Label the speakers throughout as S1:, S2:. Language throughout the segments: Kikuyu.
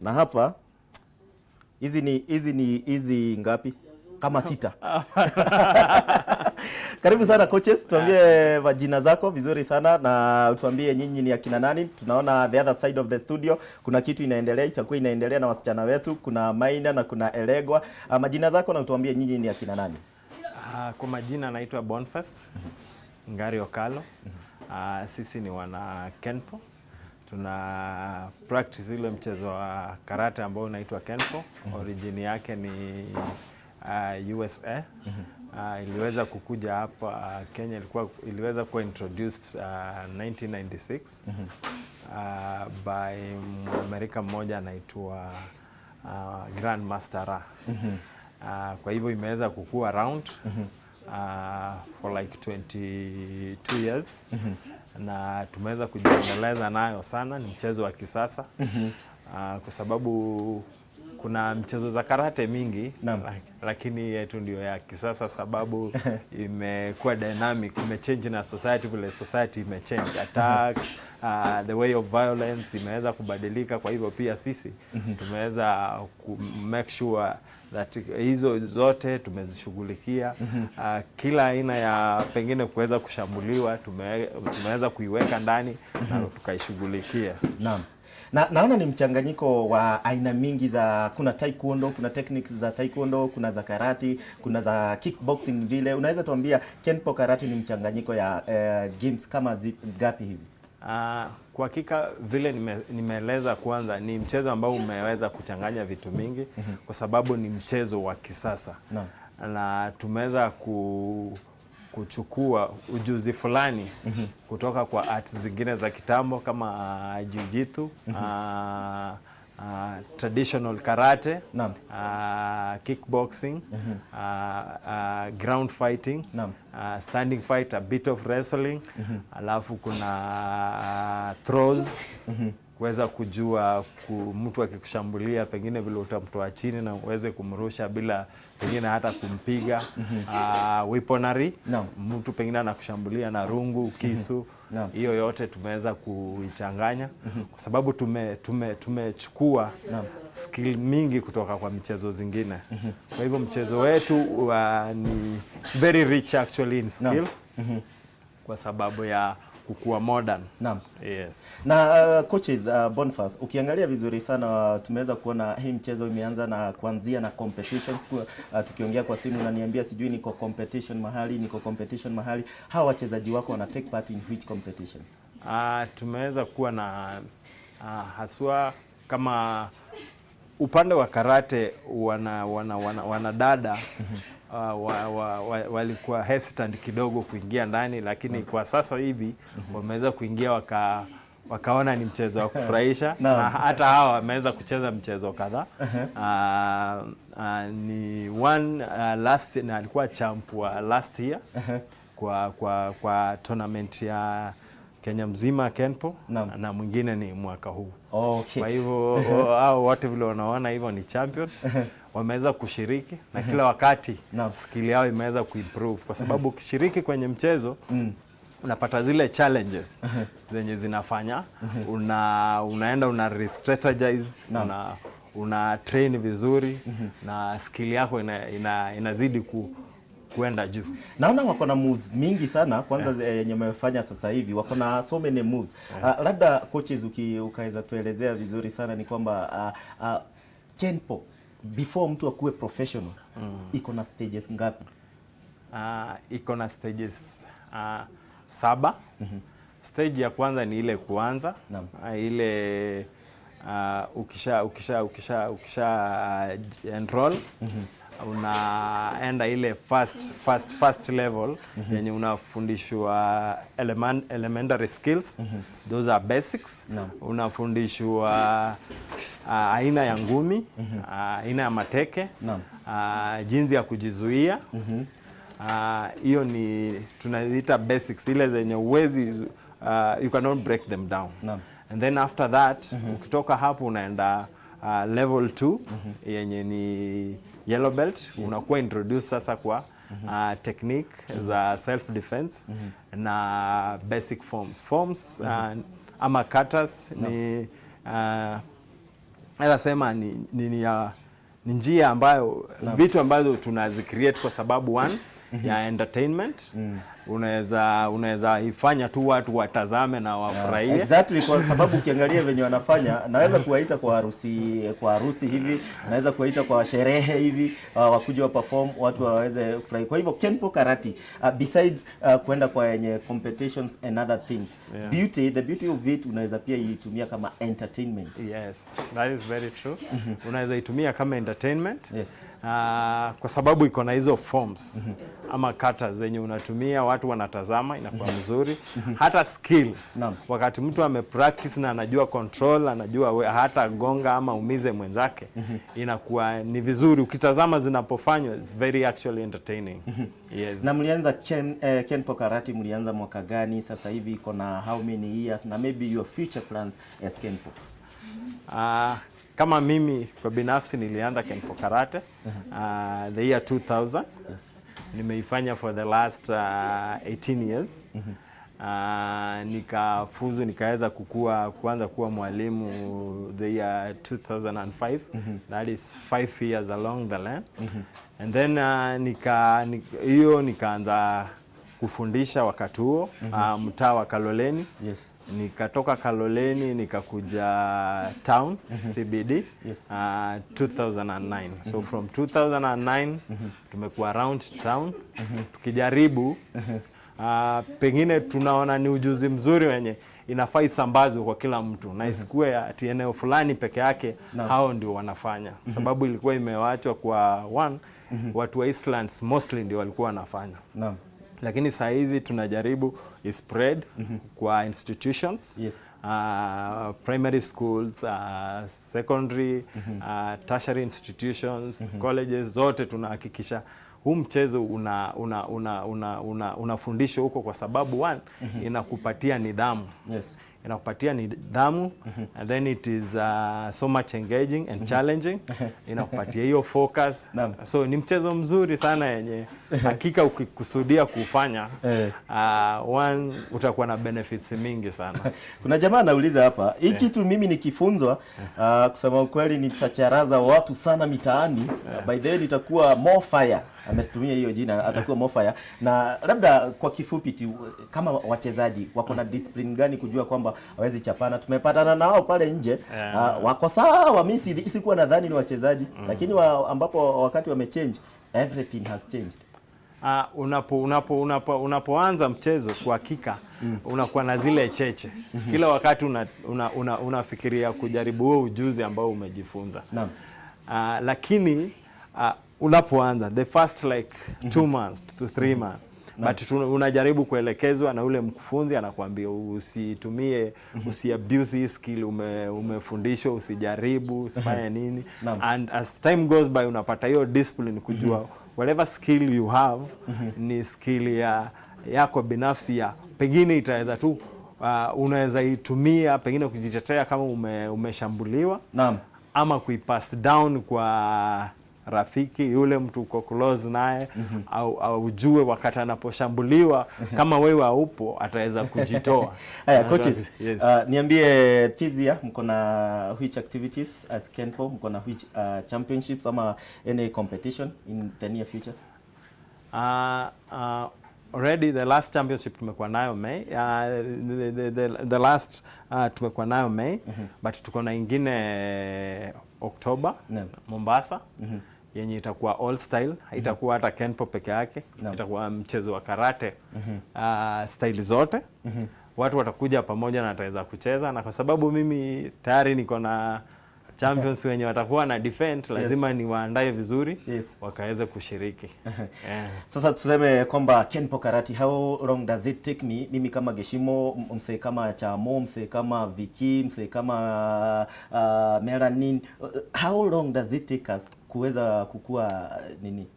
S1: Na hapa hizi ni ngapi? Kama sita. Karibu sana, coaches, tuambie majina zako vizuri sana na tuambie nyinyi ni akina nani. Tunaona the other side of the studio kuna kitu inaendelea, itakuwa inaendelea na wasichana wetu. Kuna Maina na kuna Elegwa. Majina zako na tuambie nyinyi ni akina nani.
S2: Kwa majina naitwa Boniface Ngari Okalo. Sisi ni wana Kenpo. Tuna practice ile mchezo wa karate ambao unaitwa Kenpo. Origin yake ni USA. Iliweza kukuja hapa Kenya, iliweza kuwa introduced 1996 by Amerika mmoja anaitwa Grandmaster Ra. Kwa hivyo imeweza kukua around for like 22 years na tumeweza kujiendeleza nayo sana. Ni mchezo wa kisasa kwa sababu kuna mchezo za karate mingi, lakini yetu ndio ya kisasa sababu imekuwa dynamic, imechange na society vile society imechange attacks, the way of violence imeweza kubadilika. Kwa hivyo pia sisi tumeweza ku make sure that hizo zote tumezishughulikia. Kila aina ya pengine kuweza kushambuliwa tumeweza kuiweka ndani na tukaishughulikia.
S1: Naam. Na naona ni mchanganyiko wa aina mingi za, kuna taekwondo, kuna techniques za taekwondo, kuna za karate, kuna za kickboxing vile. Unaweza tuambia Kenpo karate ni mchanganyiko ya games kama ngapi hivi?
S2: Kwa hakika vile nimeeleza kwanza ni mchezo ambao umeweza kuchanganya vitu mingi kwa sababu ni mchezo wa kisasa na tumeweza kuchukua ujuzi fulani kutoka kwa arts zingine za kitambo kama jiu-jitsu, traditional karate, kickboxing, ground fighting, standing fight, a bit of wrestling, alafu kuna throws, kuweza kujua mtu akikushambulia pengine vile utamtoa chini na uweze kumrusha bila pengine hata kumpiga, weaponry, mtu pengine anakushambulia na rungu, kisu, hiyo yote tumeweza kuichanganya kwa sababu tumechukua skill mingi kutoka kwa michezo zingine. Kwa hivyo mchezo wetu ni, it's very rich actually in skill kwa sababu ya kukuwa modern. Yes.
S1: Na coaches, Boniface, ukiangalia vizuri sana tumeweza kuona hii mchezo imeanza na kuanzia na competitions. Tukiongea kwa simu unaniambia sijui niko competition mahali, niko competition mahali. Hawa wachezaji wako wana take part in which competitions?
S2: Tumeweza kuwa na haswa kama upande wa karate wana dada walikuwa hesitant kidogo kuingia ndani, lakini kwa sasa hivi wameweza kuingia wakaona ni mchezo wa kufurahisha na hata hawa wameweza kucheza mchezo kadhaa. Ni one last na alikuwa champ wa last year kwa tournament ya Kenya mzima Kenpo na mwingine ni mwaka huu. Kwa hivyo hao wote vile wanaona hivyo ni champions, wameweza kushiriki na kila wakati skill yao imeweza kuimprove kwa sababu ukishiriki kwenye mchezo unapata zile challenges zenye zinafanya unaenda una re-strategize, una train vizuri na skill yako inazidi kuenda juu.
S1: Naona wako na moves mingi sana kwanza yenye wamefanya sasa hivi wako na so many moves. Labda coaches ukaweza tuelezea vizuri sana ni kwamba Kenpo before mtu akuwe professional iko na stages ngapi?
S2: Iko na stages saba. Stage ya kwanza ni ile kuanza, ile ukisha enroll unaenda ile first level yenye unafundishwa elementary skills, those are basics. Unafundishwa aina ya ngumi, aina ya mateke, jinsi ya kujizuia. Hiyo ni tunaita basics, ile zenye uwezi, you cannot break them down. And then after that, ukitoka hapo unaenda level 2 yenye ni yellow belt. Unakuwa introduce sasa kwa technique za self defense na basic forms ama katas ni Naweza sema ni njia ambayo vitu ambazo tunazicreate kwa sababu one ya entertainment. Unaweza ifanya tu watu watazame na wafurahie.
S1: Exactly, kwa sababu ukiangalia venye wanafanya, naweza kuwaita kwa harusi hivi, naweza kuwaita kwa sherehe hivi, wakuja wa perform, watu waweze kufurahi. Kwa hivyo Kenpo Karate, besides kwenda kwa yenye competitions and other things, the beauty of it, unaweza pia itumia kama entertainment.
S2: Yes, that is very true. Unaweza itumia kama entertainment. Kwa sababu iko na hizo forms ama kata zenye unatumia, watu wanatazama, inakuwa mzuri. Hata skill, wakati mtu amepractice na anajua control, anajua hata gonga ama umize mwenzake, inakuwa ni vizuri. Ukitazama zinapofanywa, it's very actually entertaining. Yes.
S1: Na mlianza Kenpo Karate mlianza mwaka gani? Sasa hivi iko na how many years, na maybe your future plans as Kenpo?
S2: Kama mimi kwa binafsi nilianza Kenpo Karate the year 2000. Nimeifanya for the last 18 years. Nikafuzu, nikaweza kuanza kuwa mwalimu the year 2005. That is 5 years along the line. And then hiyo nikaanza kufundisha wakati huo mtaa wa Kaloleni. Nikatoka Kaloleni nikakuja town CBD 2009. So from 2009 tumekuwa around town tukijaribu, pengine tunaona ni ujuzi mzuri wenye inafaa isambazwe kwa kila mtu na isikuwe ati eneo fulani peke yake hao ndio wanafanya, sababu ilikuwa imewachwa kwa one watu wa Eastlands mostly ndio walikuwa wanafanya, lakini saa hizi tunajaribu spread kwa institutions, primary schools, secondary, tertiary institutions, colleges zote. Tunahakikisha huu mchezo unafundishwa huko kwa sababu one, inakupatia nidhamu, inakupatia nidhamu, and then it is so much engaging and challenging, inakupatia hiyo focus. So ni mchezo mzuri sana yenye hakika ukikusudia kufanya, one, utakuwa na benefits mingi sana.
S1: Kuna jamaa anauliza hapa, hii kitu mimi nikifunzwa, kusema ukweli nitacharaza watu sana mitaani. By the way nitakuwa more fire. Ametumia hiyo jina, atakuwa more fire. Na labda kwa kifupi tu, kama wachezaji wako na discipline gani kujua kwamba hawezi chapana? Tumepatana nao pale nje, wako sawa. Mimi sikuwa nadhani ni wachezaji, lakini ambapo wakati wamechange, everything has changed.
S2: Unapoanza mchezo, kwa hakika unakuwa na zile cheche kila wakati, unafikiria kujaribu huo ujuzi ambao umejifunza. Lakini unapoanza the first like 2 months to 3 months, but unajaribu kuelekezwa na ule mkufunzi, anakuambia usitumie, usiabuse hii skill umefundishwa, usijaribu, usifanye nini. And as time goes by unapata hiyo discipline kujua whatever skill you have ni skill ya yako binafsi, ya pengine itaweza tu unaweza itumia pengine kujitetea kama umeshambuliwa ama kuipass down kwa rafiki yule mtu uko close naye, au ujue wakati anaposhambuliwa, kama wewe haupo, ataweza kujitoa.
S1: Haya, coaches,
S2: Yes.
S1: Niambie this year mko na which activities as Kenpo, mko na which championships ama any competition in the near future?
S2: Already the last championship tumekuwa nayo May. The last tumekuwa nayo May, but tuko na ingine Oktoba, Mombasa, yenye itakuwa all style, haitakuwa hata Kenpo peke yake, itakuwa mchezo wa karate style zote. Watu watakuja pamoja na wataweza kucheza, na kwa sababu mimi tayari niko na champions wenye watakuwa na defend, lazima niwaandae vizuri wakaweze kushiriki. Yeah.
S1: Sasa tuseme kwamba Kenpo Karate, how long does it take me, mimi kama Geshimo, msee kama Chamo, msee kama Viki, msee kama Melanin, how long does it take us kuweza kukua nini?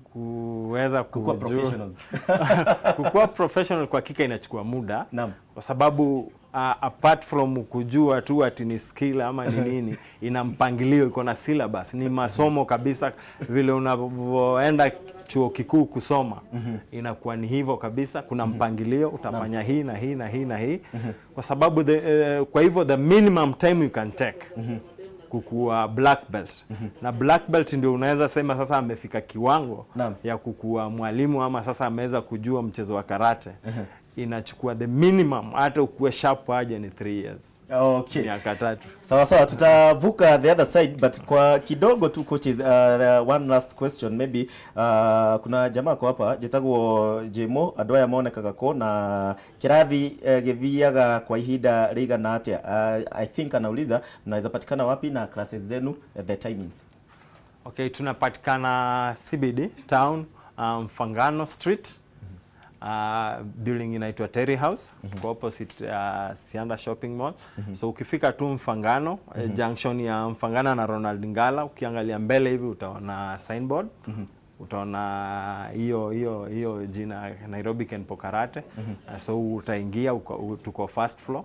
S2: Kuweza
S1: Kukua professionals.
S2: Kukuwa professional kwa hakika inachukua muda, kwa sababu apart from kujua tu ati ni skill ama ni nini, ina mpangilio, iko na syllabus, ni masomo kabisa. Vile unavyoenda chuo kikuu kusoma, inakuwa ni hivyo kabisa. Kuna mpangilio, utafanya hii na hii na hii na hii, kwa sababu kwa hivyo the minimum time you can take Kukuwa black belt, na black belt ndio unaweza sema sasa amefika kiwango ya kukuwa mwalimu ama sasa ameweza kujua mchezo wa karate. Inachukua the minimum, hata ukuwe sharp aje, ni 3 years. Miaka 3.
S1: Sawa sawa, tutavuka the other side, but kwa kidogo tu, coaches, one last question maybe. Kuna jamaa kwa hapa jetagwo Jemo, andũ aya monekaga ko na kĩrathi gĩthiaga kwa ihinda rĩigana atĩa? I think anauliza mnaweza patikana wapi na classes zenu, the timings.
S2: Okay, tunapatikana CBD town, Mfangano Street. Building inaitwa Terry House, kwa opposite Sianda Shopping Mall. So ukifika tu Mfangano, junction ya Mfangano na Ronald Ngala, ukiangalia mbele hivi utaona signboard. Utaona hiyo jina Nairobi Kenpo Karate. So utaingia tuko first floor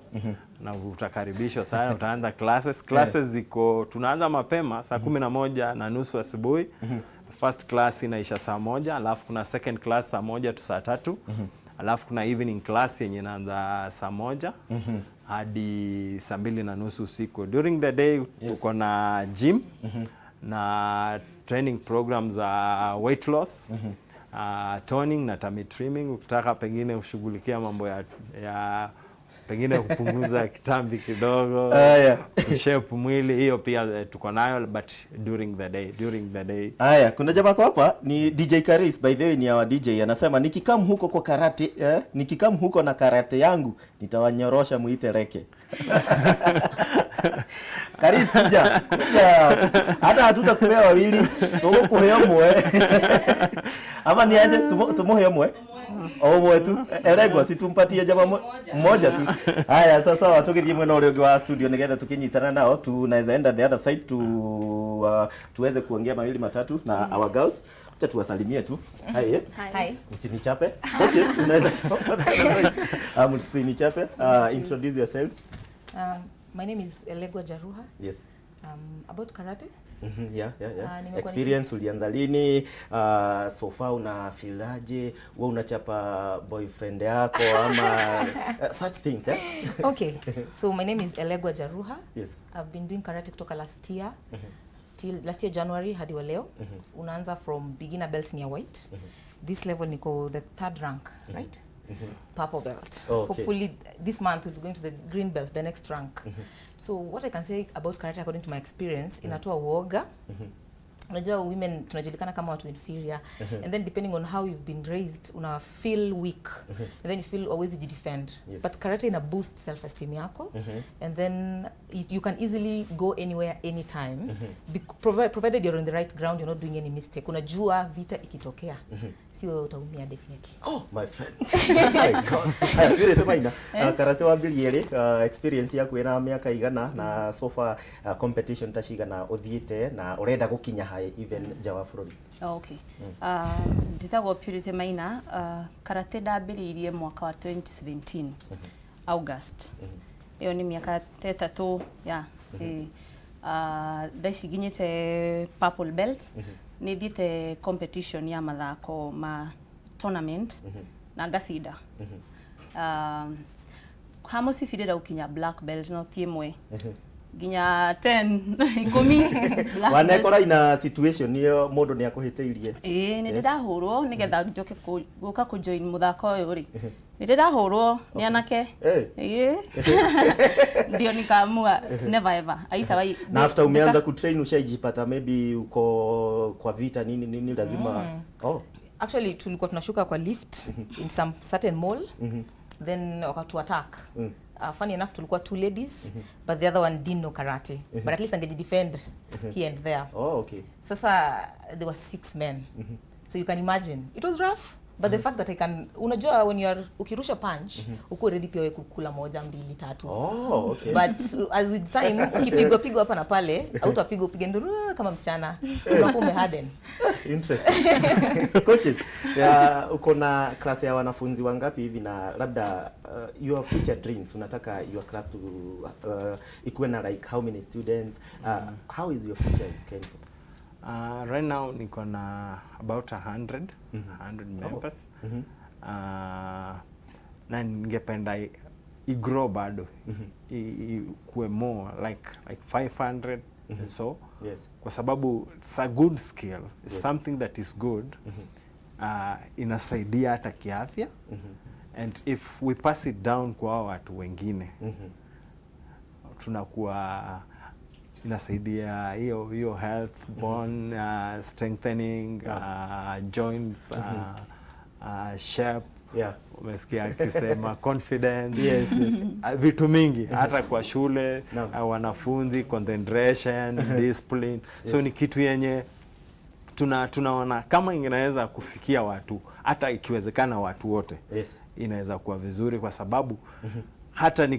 S2: na utakaribishwa sana, utaanza classes. Classes ziko, tunaanza mapema saa 11:30 asubuhi. First class inaisha saa 1, alafu kuna second class saa 1 tu saa 3. Alafu kuna evening class yenye inaanza saa 1 hadi saa 2:30 usiku. During the day tuko na gym na training program za weight loss, toning na tummy trimming. Ukitaka pengine kushughulikia mambo ya pengine kupunguza kitambi kidogo, shape mwili, hiyo pia tuko nayo, but during the day, during the day.
S1: Aya, kuna jamaa kwa hapa ni DJ Karis, by the way ni our DJ, anasema nikikam huko kwa karate, nikikam huko na karate yangu nitawanyorosha muite reke. Karis, kuja, kuja. Hata hatutakupea wawili, tukukuhe ũmwe. Ama ni aje tumuhe ũmwe? O ũmwe tu. Eregwa si tumpatie jamaa mmoja tu. Haya, sasa tũgĩthiĩ mwena ũrĩa ũngĩ wa studio nĩgetha tukinyitana nao tunaweza enda the other side tu tuweze kuongea mawili matatu na our girls. Acha tuwasalimie tu. Hi.
S3: Hi.
S1: Usinichape. Coaches, unaweza simama the other side. Usinichape. Introduce yourselves.
S3: My name is Elegwa Jaruha. About karate?
S1: Yeah.
S3: Nimekuwa
S1: Experience ulianza lini? So far una feel aje? Wewe unachapa boyfriend yako ama such things, eh?
S3: Okay. So my name is Elegwa Jaruha. I've been doing karate kutoka last year. Till last year January hadi wa leo. Unaanza from beginner belt near white. This level niko the third rank, right? Purple belt. Hopefully this month we'll be going to the green belt, the next rank. So what I can say about karate according to my experience, inatoa uoga. Unajua women tunajulikana kama watu inferior, and then depending on how you've been raised una feel weak and then you feel always jidefend, but karate ina boost self esteem yako and then you can easily go anywhere anytime, provided you're on the right ground, you're not doing any mistake. Unajua vita ikitokea si wewe utaumia definitely.
S1: Oh, my friend. My God. Haya, Purity Maina. Karate wambirie rĩ? Experience yaku ĩna mĩaka igana na so far competition ta cigana ũthiĩte na ũrenda gũkinya ha even nja wa bũrũri?
S4: Oh, okay. Njĩtagwo Purity Maina. Karate ndambĩrĩirie mwaka wa 2017 August. Ĩyo nĩ mĩaka ta 3 ya. Thaa ici nginyĩte purple belt. Nĩ thiĩte competition ya mathako ma tournament na ngacinda. Ha mũcibi ndĩrenda gũkinya black belt, no ti ĩmwe nginya 10, 10 black belt.
S1: Wanekora ina situation ĩyo mũndũ nĩ akũhĩtĩirie?
S4: Ĩĩ, nĩ ndĩrahũrwo nĩgetha njoke gũka kũjoin mũthako ũyũ rĩ, nĩ ndĩrahũrwo nĩ anake. Ĩĩ, ndio nikaamua never ever aitawai.
S1: Na after umeanza kutrain ushaijipata maybe uko kwa vita nini nini lazima? Oh.
S3: Actually tulikuwa tunashuka kwa lift in some certain mall, then wakatu attack. Funny enough tulikuwa two ladies, but the other one didn't know karate, but at least angejidefend here and there.
S1: Oh, okay.
S3: Sasa there were six men, so you can imagine it was rough, but the fact that I can, unajua when you are ukirusha punch uko ready pia wewe kukula moja, mbili, tatu.
S1: Oh, okay.
S3: But as with time ukipigwa pigwa hapa na pale, hautapigwa upige nduru kama msichana, unakuwa umeharden.
S1: Interesting. Coaches, uko na class ya wanafunzi wangapi hivi na labda your future dreams, unataka your class to ikuwe na like how many students? How is your future as Kenpo?
S2: Right now niko na about 100 members. Na ningependa igrow bado, ikuwe more like 500. And so
S1: Yes.
S2: kwa sababu it's a good skill, it's something that is good. Inasaidia hata kiafya, and if we pass it down kwa hao watu wengine, tunakuwa inasaidia hiyo health, bone strengthening, joints, shape. Umesikia akisema confidence.
S1: Yes.
S2: Vitu mingi, hata kwa shule, wanafunzi, concentration, discipline. So ni kitu yenye tunaona kama inaweza kufikia watu, hata ikiwezekana watu wote, inaweza kuwa vizuri, kwa sababu hata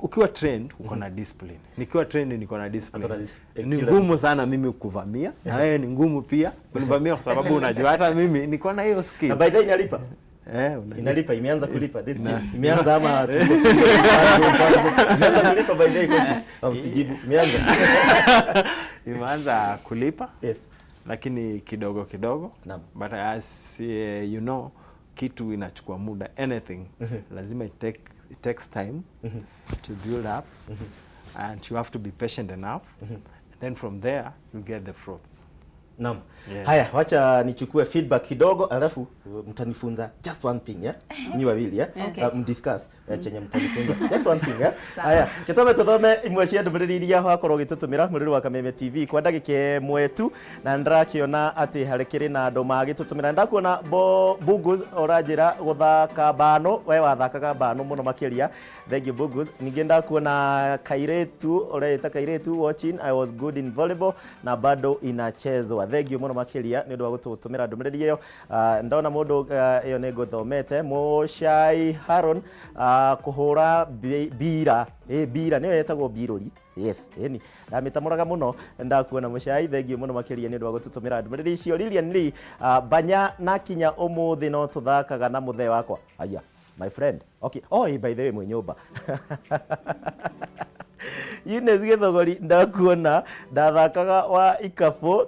S2: ukiwa trained uko na discipline, nikiwa trained niko na discipline,
S1: Ako na
S2: ni
S1: kila
S2: ngumu sana mimi kuvamia, na wewe ni ngumu pia kunivamia, kwa sababu unajua hata mimi niko na hiyo skill.
S1: Na by the way inalipa.
S2: Eh,
S1: Inalipa, imeanza kulipa. This skill. Imeanza ama imeanza kulipa by the way, coach? Au msijibu. Imeanza.
S2: Imeanza kulipa, lakini kidogo kidogo. But as you know, kitu inachukua muda. Anything lazima it takes time to build up, and you have to be patient enough, and then from there you'll get the fruits.
S1: Naam.
S2: Yeah.
S1: Haya, wacha nichukue feedback kidogo alafu mtanifunza just one thing, yeah? Nyi wawili, yeah?
S4: Okay.
S1: Mdiscuss chenye mtanifunza. Just one thing, yeah? Haya, gĩtome tũthome imwe cia ndũmĩrĩri iria wakorwo ũgĩtũtũmĩra mũrĩrĩ wa Kameme TV kwa ndagĩka ĩmwe tu, na ndĩrakĩona atĩ harĩ kĩrĩ na andũ magĩtũtũmĩra. Ndakuona Bungus ũranjĩra gũthaka bano, we wathakaga bano mũno makĩria. Thank you, Bungus. Ningĩ ndakuona Kairetu, ũreĩta Kairetu watching, I was good in volleyball na bado inachezwa. Thank you mũno makĩria nĩ ũndũ wa gũtũtũmĩra ndũmĩrĩri ĩyo. Ndona mũndũ ĩyo nĩ ngũthomete. Mũcai Haron, kũhũra bira, bira nĩyo ĩtagwo birũri. Yes, ĩni ndamĩtamũraga mũno. Ndakuona Mũcai, thank you mũno makĩria nĩ ũndũ wa gũtũtũmĩra ndũmĩrĩri icio. Lilian Lee, banya na kinya ũmũthĩ no tũthakaga na mũthee wakwa. Aya, my friend. Okay. Oh, by the way mwĩ nyũmba. Eunice Gĩthogori, ndakuona, ndathakaga wa ikabũ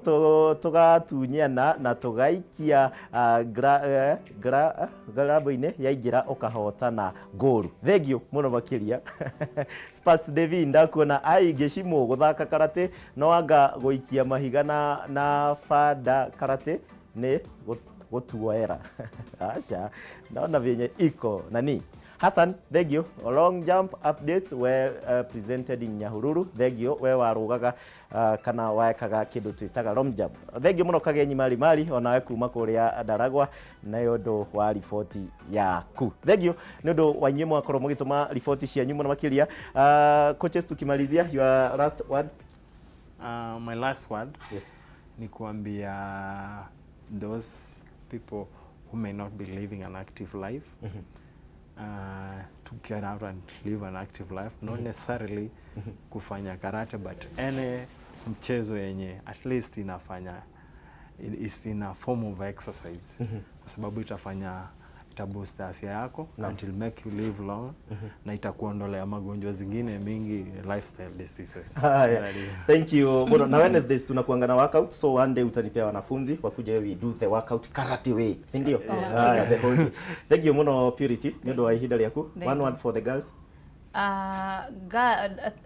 S1: tũgatunyana na tũgaikia ngarabu-inĩ yaingĩra ũkahotana ngũru. Thank you mũno makĩria. Sparks David, ndakuona, ai ngĩcimũ gũthaka karate no anga gũikia mahiga na banda karate nĩ gũtuoera. Aca, naona vyenye iko nani. Hassan, thank you. Long jump updates were presented in Nyahururu. Thank you. We warugaga kana wekaga kindu twitaga long jump. Thank you muno Kagenyi Mali Mali onawe kuma kuria Ndaragwa na undu wa riboti yaku. Thank you ni undu wa inyuĩ mwakorwo mũgĩtũma riboti cianyu mũno makĩria. Coaches, tukimalizia, your last word.
S2: My last word
S1: Yes.
S2: ni kuambia those people who may not be living an active life to get out and live an active life, not necessarily kufanya karate, but any mchezo yenye at least inafanya is in a form of exercise, kwa sababu itafanya itaboost afya yako and it'll make you live long, na itakuondolea magonjwa zingine mingi, lifestyle diseases.
S1: Haya.
S2: That is-
S1: Thank you. Muno. Na Wednesdays tunakuanga na workout, so one day utanipea wanafunzi wakuja, we do the workout karate way. Si ndio? Haya, the whole day. Thank you muno, Purity, nĩ ũndũ wa ihinda rĩaku.
S4: Thank
S1: One
S4: you.
S1: word for the girls.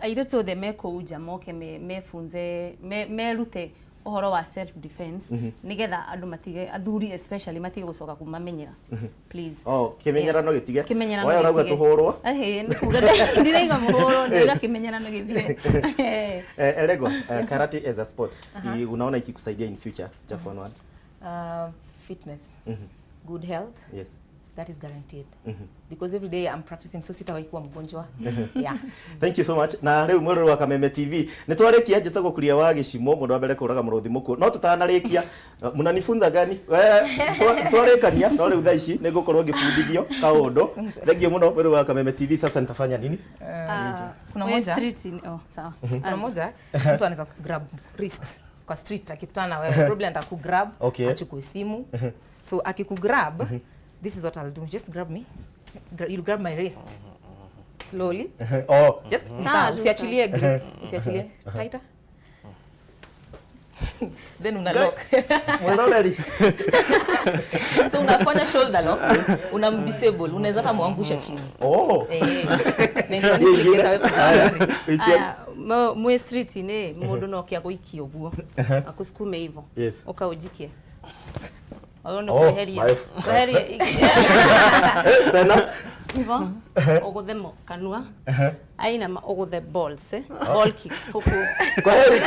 S4: Airĩtu othe me kũu nja moke mefunze merute ũhoro wa self defense, nĩgetha andũ matige, athuri especially, matige gũcoka kumamenyera, please.
S1: Oh, kĩmenyerano gĩtige.
S4: Kĩmenyerano
S1: Oya, ũrauga
S4: gĩtige.
S1: tũhũrwo.
S4: Ĩhĩ, nĩ kuga ndiraiga mũhũrwo, ndiraiga kĩmenyerano gĩthire.
S1: Elego, karate as a sport. Unaona ikikusaidia in future? Just one word.
S3: Fitness, good health, that is guaranteed because every day I'm practicing, so sitawahi kuwa mgonjwa, yeah.
S1: Thank you so much. Na rĩu mwĩrori wa Kameme TV nĩ twarĩkia. Njĩtagwo Kuria wa Gĩcimo, mũndũ wa mbere kũraga mũrũthi mũkuũ. No tũtanarĩkia, mnanifunza gani? We, twarĩkania, no rĩu thaa ici nĩ ngũkorwo ngĩbundithio kaũndũ. Thank you mũno, mwĩrori wa Kameme TV. Sasa nitafanya nini?
S3: Kuna
S4: We
S3: moja
S4: street oh, sawa.
S3: Kuna moja mtu anaweza grab wrist kwa street akikutana na wewe, probably anataka kugrab achukue simu. So akikugrab, this is what I'll do. Just grab me. You'll grab my wrist slowly.
S1: Oh.
S3: Just
S4: Sawa,
S3: sawa,
S4: tu
S3: usiachilie grip, usiachilie tighter. Then una lock.
S1: Mwiroreri.
S3: So unafanya shoulder lock, unamdisable, unaweza hata muangusha chini.
S1: Oh.
S3: Eh. Then you honestly get away from the
S1: Ichi-
S4: Aya, mwĩ street-inĩ mũndũ no oke agũikie ũguo akũsukume hivo.
S1: Yes.
S4: Ũkaũnjikie. Wagĩrĩirwo nĩ
S1: Oh,
S4: kweheria kweheria
S1: Tena.
S4: hivo ũgũthe kanua ainama ũgũthe balls, eh? Ball kick huku.
S1: Kwa heri.